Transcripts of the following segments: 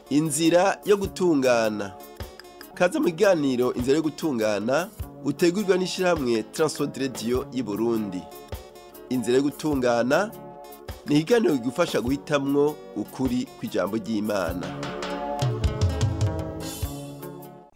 Inzira yo gutungana. Kaze mu kiganiro Inzira yo gutungana utegurwa n'ishirahamwe Transworld Radio y'I Burundi. Inzira yo gutungana ni ikiganiro kigufasha guhitamwo ukuri kw'ijambo ry'Imana.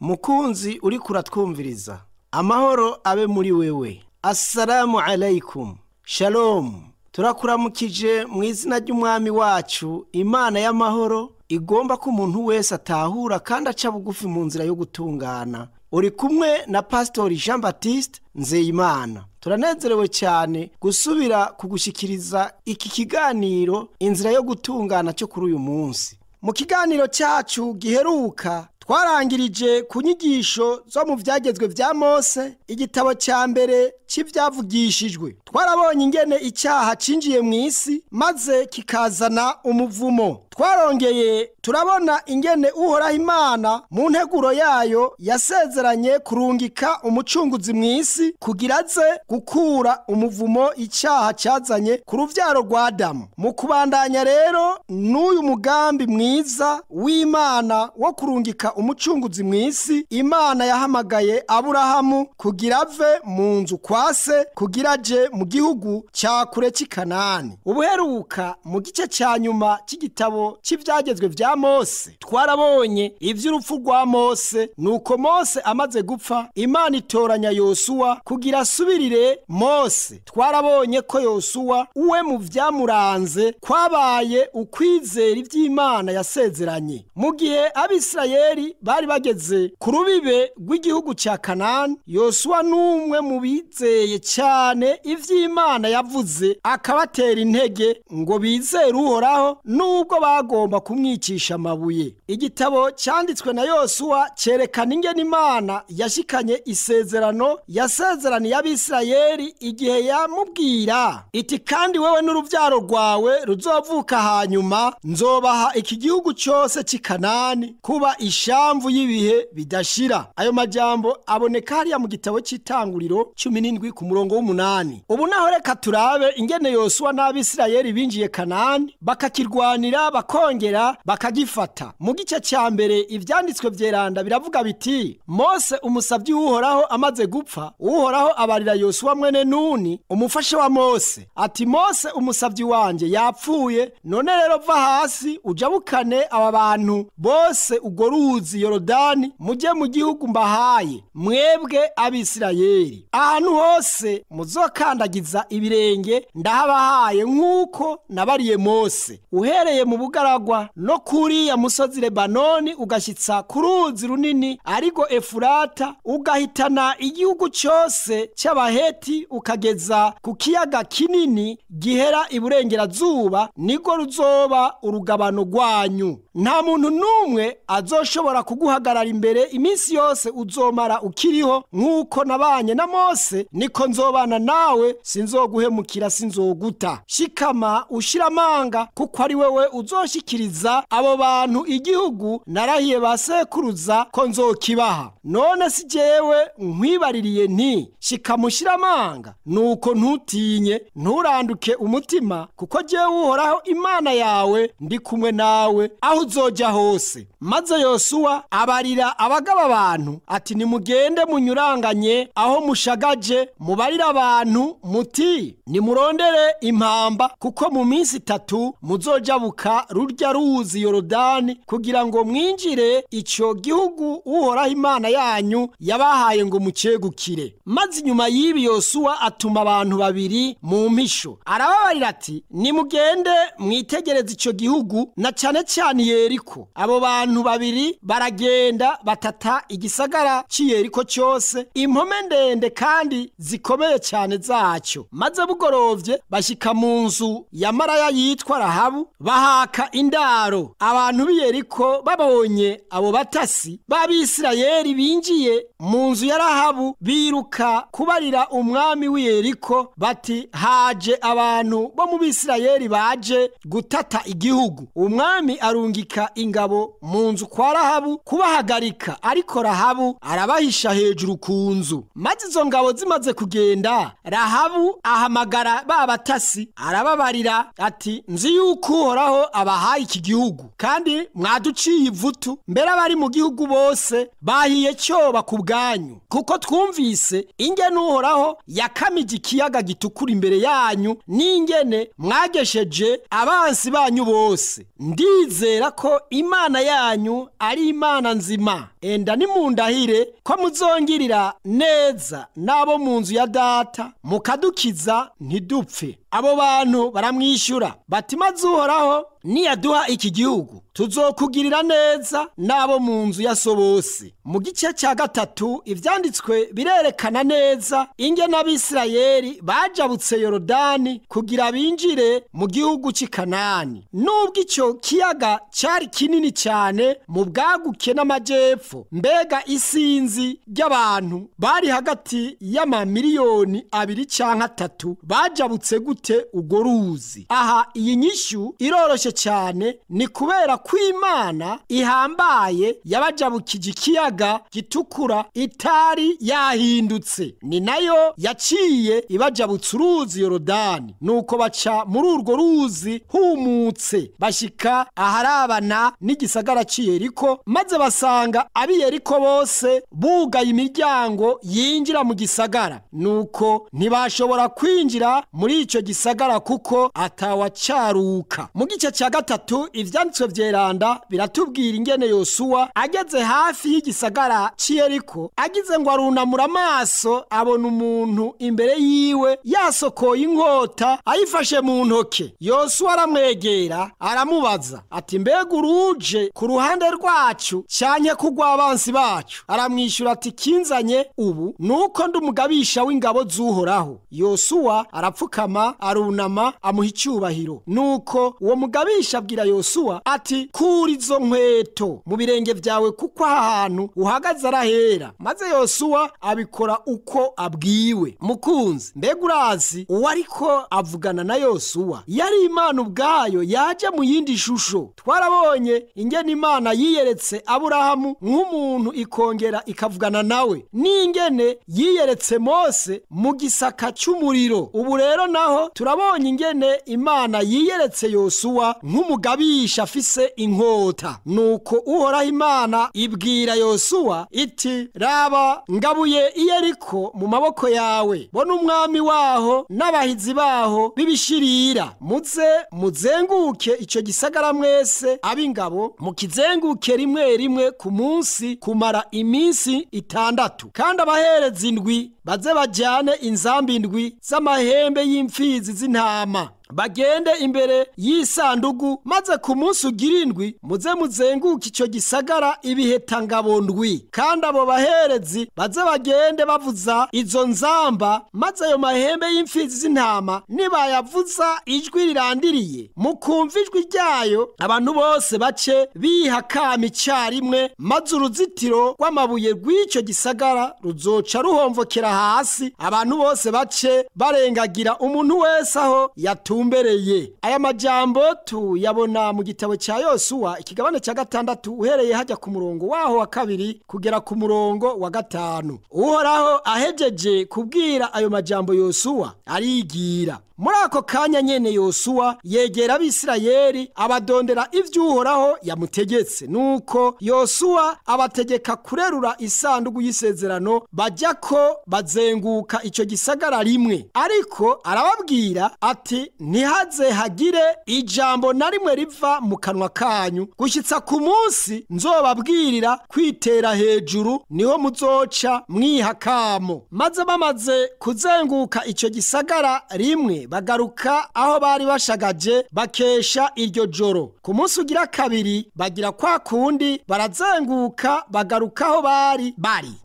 Mukunzi uri kuratwumviriza, amahoro abe muri wewe. Assalamu alaikum. Shalom. Turakuramukije mu izina ry'umwami wacu, Imana y'amahoro igomba ko umuntu wese atahura kandi aca bugufi mu nzira yo gutungana. Uri kumwe na Pastor Jean Baptiste Nzeyimana. Turanezerewe cyane gusubira kugushikiriza iki kiganiro Inzira yo gutungana cyo kuri uyu munsi. Mu kiganiro cyacu giheruka twarangirije ku nyigisho zo mu vyagezwe vya Mose, igitabo cya mbere cy'ivyavugishijwe. Twarabonye ingene icyaha cinjiye mu isi maze kikazana umuvumo. Twarongeye turabona ingene Uhoraho Imana mu nteguro yayo yasezeranye kurungika umucunguzi mu isi kugira aze gukura umuvumo icyaha cyazanye ku ruvyaro rwa Adamu. Mu kubandanya rero n'uyu mugambi mwiza w'Imana wo kurungika umucunguzi mu isi, Imana yahamagaye Aburahamu kugira ave mu nzu kwa se kugira aje mu gihugu cya kure cy'i Kanani. Ubuheruka mu gice cya nyuma cy'igitabo cy'ivyagezwe vya Mose, twarabonye ivy'urupfu rwa Mose. Nuko Mose amaze gupfa, Imana itoranya Yosuwa kugira asubirire Mose. Twarabonye ko Yosuwa uwe mu vyamuranze kwabaye ukwizera ivy'Imana yasezeranye. Mu gihe Abisirayeli bari bageze ku rubibe rw'igihugu cya Kanani, Yosuwa n'umwe mu bizeye cyane ivy'Imana yavuze, akabatera intege ngo bizere Uhoraho nubwo bagomba kumwicisha amabuye. Igitabo cyanditswe na Yosuwa cyerekana ingene Imana yashikanye isezerano yasezeraniye Abisirayeli igihe yamubwira iti: kandi wewe n'uruvyaro rwawe ruzovuka hanyuma nzobaha iki gihugu cyose cy'i Kanani kuba ishamvu y'ibihe bidashira. Ayo majambo aboneka hariya mu gitabo cy'Itanguriro 17 ku murongo w'umunani. Ubu naho reka turabe ingene Yosuwa n'Abisirayeli binjiye Kanani bakakirwanira bakongera bakagifata. Mu gice cya mbere ivyanditswe vyeranda biravuga biti: Mose umusavyi w'Uhoraho amaze gupfa, Uhoraho abarira Yosuwa mwene Nuni umufasha wa Mose ati: Mose umusavyi wanje yapfuye, none rero va hasi ujabukane aba bantu bose ugoruzi Yorodani muje mu gihugu mbahaye mwebwe Abisirayeli. Ahantu hose muzokandagiza ibirenge ndahabahaye nk'uko nabariye Mose, uhereye mu bugaragwa no kuri ya musozi Lebanoni ugashitsa ku ruzi runini ariko Efurata, ugahitana igihugu cyose cy'Abaheti ukageza ku kiyaga kinini gihera iburengerazuba, niko ruzoba urugabano rwanyu. Nta muntu n'umwe azoshobora kuguhagarara imbere iminsi yose uzomara ukiriho. Nk'uko nabanye na Mose niko nzobana nawe, sinzoguhemukira sinzoguta. Shikama ushira amanga, kuko ari wewe uzoshikiriza abo bantu igihugu narahiye basekuruza ko nzokibaha. None si jewe nkwibaririye nti: shikama ushira amanga, nuko ntutinye nturanduke umutima, kuko jewe Uhoraho Imana yawe ndi kumwe nawe aho uzoja hose. Maze Yosuwa abarira abagaba abantu ati: nimugende munyuranganye aho mushagaje, mubarira abantu muti: nimurondere impamba, kuko mu minsi itatu muzojabuka rurya ruzi Yorodani kugira ngo mwinjire ico gihugu Uhoraho Imana yanyu yabahaye ngo mucegukire. Maze inyuma y'ibi Yosuwa atuma abantu babiri mu mpisho, arababarira ati: nimugende mwitegereze ico gihugu na cyane cyane Yeriko. Abo bantu babiri baragenda batata igisagara cy'i Yeriko cyose, impome ndende kandi zikomeye cyane zacyo. Maze bugorovye bashika mu nzu ya maraya yitwa Rahabu bahaka indaro. Abantu b'i Yeriko babonye abo batasi b'Abisirayeli binjiye mu nzu ya Rahabu, biruka kubarira umwami w'i Yeriko bati: haje abantu bo mu Bisirayeli baje gutata igihugu. Umwami arungika ingabo mu nzu kwa Rahabu kubahagarika, ariko Rahabu arabahisha hejuru ku nzu. Maze izo ngabo zimaze bamaze kugenda, Rahabu ahamagara ba batasi arababarira ati nzi yuko Uhoraho abahaye iki gihugu kandi mwaduciye ivutu, mbere abari mu gihugu bose bahiye cyoba ku bwanyu, kuko twumvise ingene Uhoraho yakamije ikiyaga gitukura imbere yanyu n'ingene mwagesheje abansi banyu bose. Ndizera ko Imana yanyu ari Imana nzima, enda nimundahire ko muzongirira neza n'abo mu nzu ya data, mukadukiza ntidupfe. Abo bantu baramwishyura bati maze Uhoraho niyaduha iki gihugu tuzokugirira neza n'abo mu nzu ya so bose. Mu gice cya 3 ivyanditswe birerekana neza ingene Abisirayeli bajabutse Yorodani kugira binjire mu gihugu cy'i Kanani. Nubwo ico kiyaga cyari kinini cyane mu bwaguke n'amajepfo, mbega isinzi ry'abantu bari hagati y'amamiliyoni 2 canke 3 bajabutse gute ugo ruzi? Aha iyi nyishu iroroshe cyane, ni kubera ko Imana ihambaye yabajabukije ikiyaga gitukura itari yahindutse, ni nayo yaciye ibajabutse uruzi Yorodani. Nuko baca muri urwo ruzi humutse bashika aharabana n'igisagara cy'i Yeriko, maze basanga ab'i Yeriko bose bugaye imiryango yinjira mu gisagara. Nuko ntibashobora kwinjira muri ico gisagara kuko atawacaruka. Mu gice cya 3 ivyanditswe vyeranda biratubwira ingene Yosuwa ageze hafi y'igisagara cy'i Yeriko, agize ngo arunamura amaso abona umuntu imbere yiwe yasokoye inkota ayifashe mu ntoke. Yosuwa aramwegera aramubaza ati mbega uruje ku ruhande rwacu canke kugw'abansi bacu? Aramwishyura ati kinzanye ubu nuko ndi umugabisha w'ingabo z'Uhoraho. Yosuwa arapfukama arunama amuha icyubahiro. Nuko uwo mugabisha abwira Yosuwa ati kura izo nkweto mu birenge vyawe kuko aha hantu uhagaze arahera. Maze Yosuwa abikora uko abwiwe. Mukunzi, mbega urazi uwo ariko avugana na Yosuwa? Yari Imana ubwayo yaje mu yindi shusho. Twarabonye ingene Imana yiyeretse Aburahamu nk'umuntu ikongera ikavugana nawe, n'ingene yiyeretse Mose mu gisaka cy'umuriro. Ubu rero naho turabonye ingene Imana yiyeretse Yosuwa nk'umugabisha afise inkota. Nuko Uhoraho Imana ibwira Yosuwa iti raba ngabuye i Yeriko mu maboko yawe, bona umwami waho n'abahizi baho b'ibishirira, muze muzenguke ico gisagara mwese ab'ingabo, mukizenguke rimwe rimwe ku munsi kumara iminsi 6, kandi abaherezi 7 baze bajyane inzambi 7 z'amahembe y'imfizi z'intama, bagende imbere y'isandugu, maze ku munsi ugira 7 muze muzenguke ico gisagara ibihetangabo 7, kandi abo baherezi baze bagende bavuza izo nzamba, maze ayo mahembe y'imfizi z'intama nibayavuza ijwi rirandiriye, mukumva ijwi ryayo abantu bose bace bihakama icyarimwe, maze uruzitiro rw'amabuye rw'icyo gisagara ruzoca ruhomvokera hasi, abantu bose bace barengagira umuntu wese aho yatumbereye. Aya majambo tuyabona mu gitabo cya Yosuwa ikigabane cya 6 uhereye hajya ku murongo waho wa 2 kugera ku murongo wa 5. Uhoraho ahejeje kubwira ayo majambo Yosuwa arigira. Muri ako kanya nyene Yosuwa yegera Abisirayeli abadondera ivy'Uhoraho yamutegetse. Nuko Yosuwa abategeka kurerura isanduku y'isezerano bajya ko bazenguka ico gisagara rimwe, ariko arababwira ati ntihaze hagire ijambo na rimwe riva mu kanwa kanyu gushitsa ku munsi nzobabwirira kwitera hejuru, niho muzoca mwihakamo. Maze bamaze kuzenguka ico gisagara rimwe bagaruka aho bari bashagaje bakesha iryo joro. Ku munsi ugira 2 bagira kwa kundi barazenguka bagaruka aho bari.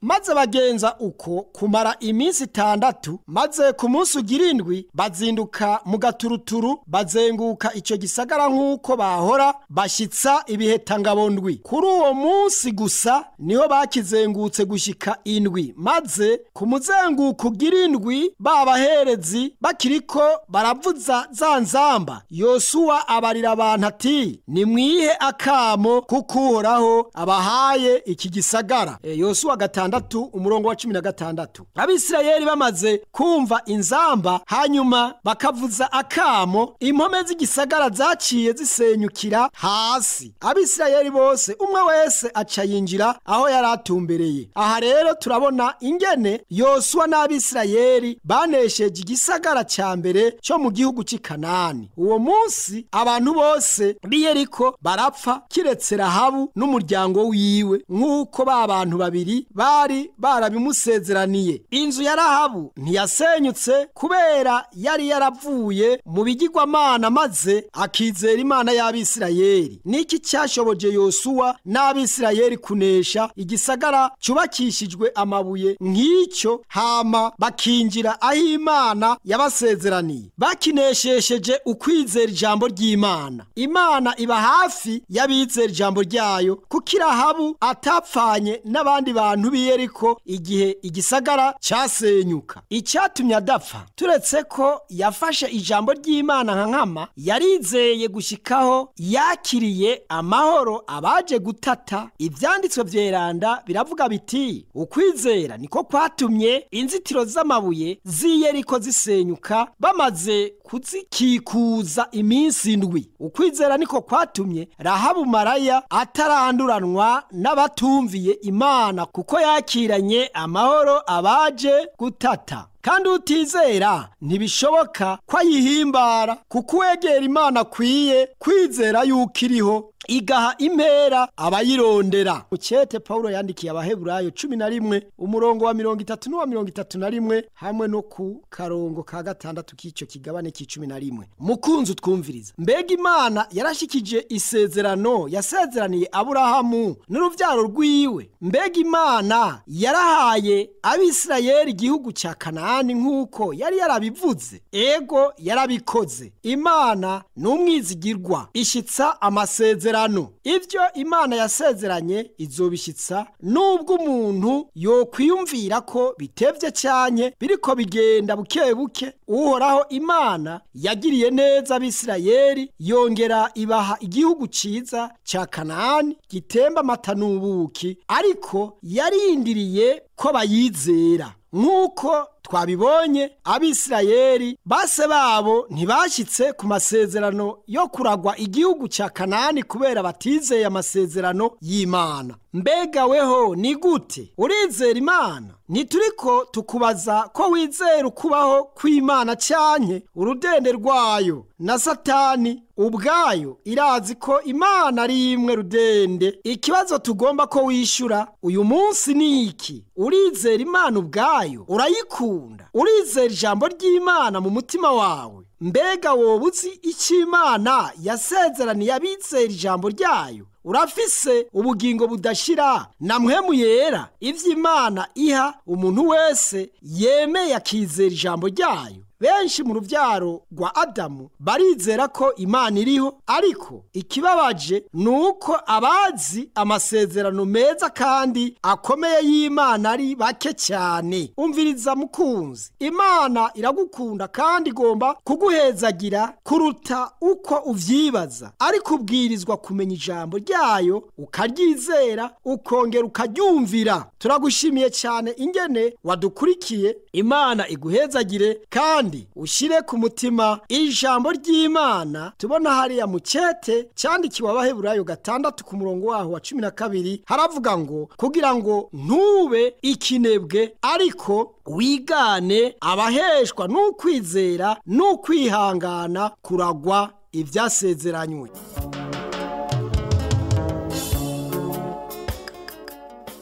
Maze bagenza uko kumara iminsi 6, maze ku munsi ugira 7 bazinduka mu gaturuturu bazenguka ico gisagara nk'uko bahora bashitsa ibihetangabo 7. Kuri uwo munsi gusa niho bakizengutse gushika 7, maze ku muzenguko ugira 7 babaherezi bakiriko Bariko baravuza za nzamba, Yosuwa abarira abantu ati: "Nimwihe akamo, kuko Uhoraho abahaye iki gisagara." Yosuwa 6 umurongo wa 16. Abisirayeli bamaze kumva inzamba, hanyuma bakavuza akamo, impome z'igisagara zaciye zisenyukira hasi. Abisirayeli bose, umwe wese aca yinjira aho yari atumbereye. Aha rero turabona ingene Yosuwa n'Abisirayeli banesheje igisagara ca mbere cyo mu gihugu cy'i Kanani. Uwo munsi abantu bose b'i Yeriko barapfa, kiretse Rahabu n'umuryango wiwe, nk'uko ba bantu babiri bari barabimusezeraniye. Inzu ya Rahabu ntiyasenyutse kubera yari yaravuye mu bigirwamana maze akizera Imana y'Abisirayeli. Niki cyashoboje Yosuwa n'Abisirayeli kunesha igisagara cyubakishijwe amabuye nk'icyo, hama bakinjira aho Imana yabasezeraniye? Bakineshesheje ukwizera ijambo ry'Imana. Imana iba hafi y'abizera ijambo ryayo, kuko Rahabu atapfanye n'abandi bantu b'i Yeriko igihe igisagara cyasenyuka. Icyatumye adapfa, turetse ko yafashe ijambo ry'Imana nka nkama, yarizeye gushikaho yakiriye amahoro abaje gutata. Ivyanditswe vyeranda biravuga biti: "Ukwizera niko kwatumye inzitiro z'amabuye z'i Yeriko zisenyuka bamaze kuzikikuza iminsi 7. Ukwizera niko kwatumye Rahabu maraya ataranduranwa n'abatumviye Imana, kuko yakiranye amahoro abaje gutata. Kandi utizera ntibishoboka ko ayihimbara, kuko uwegera Imana akwiye kwizera yuko iriho, igaha impera abayirondera. Ukete Paulo yandikiye Abaheburayo 11 umurongo wa 30 n'uwa 31, hamwe no ku karongo ka 6 k'icyo kigabane k'11. Mukunzi twumviriza, mbega Imana yarashikije isezerano yasezeraniye Aburahamu n'uruvyaro rwiwe? Mbega Imana yarahaye Abisirayeli igihugu cya Kanani nk'uko yari yarabivuze? Ego, yarabikoze. Imana ni umwizigirwa, ishitsa amasezerano. Ivyo Imana yasezeranye izobishitsa, nubwo umuntu yokwiyumvira ko bitevye cyane, biriko bigenda buke buke. Uhoraho Imana yagiriye neza Abisirayeli, yongera ibaha igihugu ciza ca Kanani gitemba amata n'ubuki, ariko yarindiriye ko bayizera. Nk'uko twabibonye, Abisirayeli base babo ntibashyitse ku masezerano yo kuragwa igihugu cya Kanani kubera batizeye amasezerano y'Imana. Mbega weho ni gute? Urizera Imana? Ntituriko tukubaza ko wizera ukubaho kw'Imana cyanke urudende rwayo. Na Satani ubwayo irazi ko Imana ari imwe rudende. Ikibazo tugomba ko wishyura uyu munsi ni iki: urizera Imana ubwayo? Urayikunda? Urizera ijambo ry'Imana mu mutima wawe? Mbega wowe uzi icyo Imana yasezeraniye abizera ijambo ryayo? Urafise ubugingo budashira na Mpwemu Yera, ivyo Imana iha umuntu wese yemeye akizera ijambo ryayo? Benshi mu rubyaro rwa Adamu barizera ko Imana iriho, ariko ikibabaje ni uko abazi amasezerano meza kandi akomeye y'Imana ari bake cyane. Umviriza mukunzi, Imana iragukunda kandi igomba kuguhezagira kuruta uko uvyibaza, ariko ubwirizwa kumenya ijambo ryayo, ukaryizera, ukongera ukaryumvira. Turagushimiye cyane ingene wadukurikiye. Imana iguhezagire, kandi ushyire ku mutima ijambo ry'Imana tubona hariya mu cete cyandikiwe Abaheburayo 6 ku murongo waho wa 12. Haravuga ngo: "Kugira ngo ntube ikinebwe, ariko wigane abaheshwa n'ukwizera n'ukwihangana kuragwa ibyasezeranywe."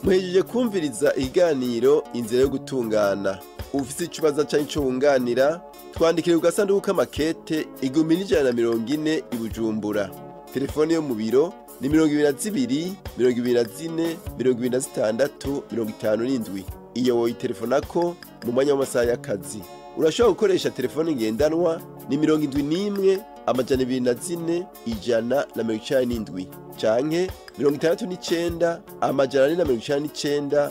Muhejeje kumviriza ikiganiro Inzira yo Gutungana. Ufite ikibazo cyangwa icyo wunganira, twandikire ku gasanduku k'amakete 1140 i Bujumbura. Telefone yo mu biro ni 22 24 26 57. Iyo woyitelefonako mu mwanya w'amasaha y'akazi. Urashobora gukoresha telefone ngendanwa ni 71 204 197 canke 69 499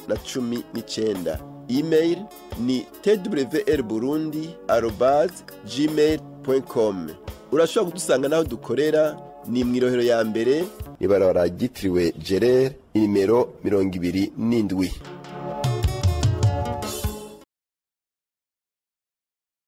619. Email ni twrburundi@gmail.com. Urashobora kudusanga n'aho dukorera ni mu Irohero ya mbere, ibarabara ryitiriwe Gerere, inimero 27.